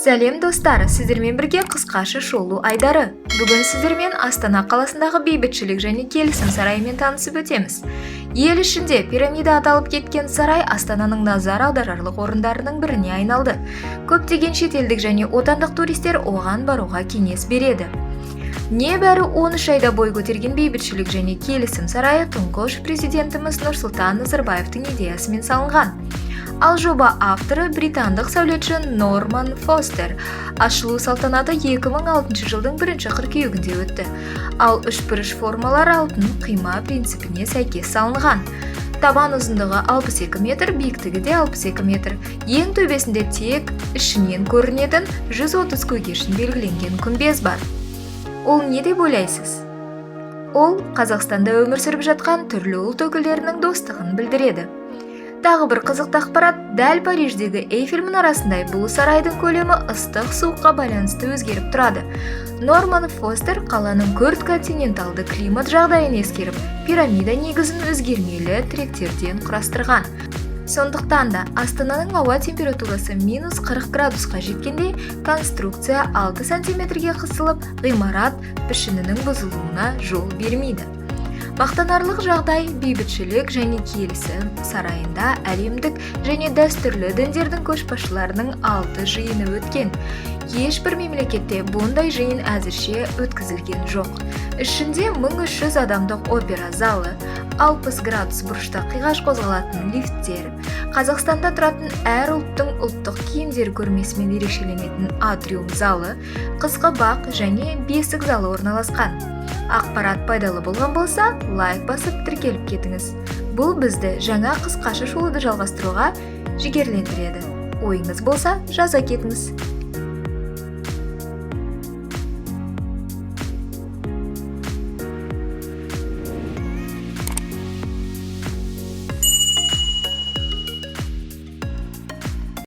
Сәлем, достар! Сіздермен бірге қысқаша шолу айдары. Бүгін сіздермен Астана қаласындағы Бейбітшілік және келісім сарайымен танысып өтеміз. Ел ішінде пирамида аталып кеткен сарай Астананың назар аударарлық орындарының біріне айналды. Көптеген шетелдік және отандық туристер оған баруға кеңес береді. Небәрі 13 айда бой көтерген Бейбітшілік және келісім сарайы тұңғыш президентіміз Нұрсұлтан Назарбаевтың идеясымен салынған. Ал жоба авторы – британдық сәулетші Норман Фостер. Ашылу салтанаты 2006 жылдың бірінші қыркүйегінде өтті. Ал үшбұрыш формалар алтын құйма принципіне сәйкес салынған. Табан ұзындығы 62 метр, биіктігі де 62 метр. Ең төбесінде тек ішінен көрінетін 130 көгершін белгіленген күмбез бар. Ол не деп ойлайсыз? Ол Қазақстанда өмір сүріп жатқан түрлі ұлт өкілдерінің достығын білдіреді. Тағы бір қызықты ақпарат: дәл Париждегі Эйфель мұнарасындай бұл сарайдың көлемі ыстық суыққа байланысты өзгеріп тұрады. Норман Фостер қаланың күрт континенталды климат жағдайын ескеріп, пирамида негізін өзгермелі тіректерден құрастырған. Сондықтан да Астананың ауа температурасы минус 40 градусқа жеткенде, конструкция 6 сантиметрге қысылып, ғимарат пішінінің бұзылуына жол бермейді. Мақтанарлық жағдай: Бейбітшілік және келісім сарайында әлемдік және дәстүрлі діндердің көшбасшыларының алты жиыны өткен. Ешбір мемлекетте бұндай жиын әзірше өткізілген жоқ. Ішінде 1300 адамдық опера залы, 60 градус бұрышта қиғаш қозғалатын лифттер, Қазақстанда тұратын әр ұлттың ұлттық киімдері көрмесімен ерекшеленетін атриум залы, қысқы бақ және бесік залы орналасқан. Ақпарат пайдалы болған болса, лайк басып, тіркеліп кетіңіз. Бұл бізді жаңа қысқаша шолуды жалғастыруға жігерлендіреді. Ойыңыз болса, жаза кетіңіз.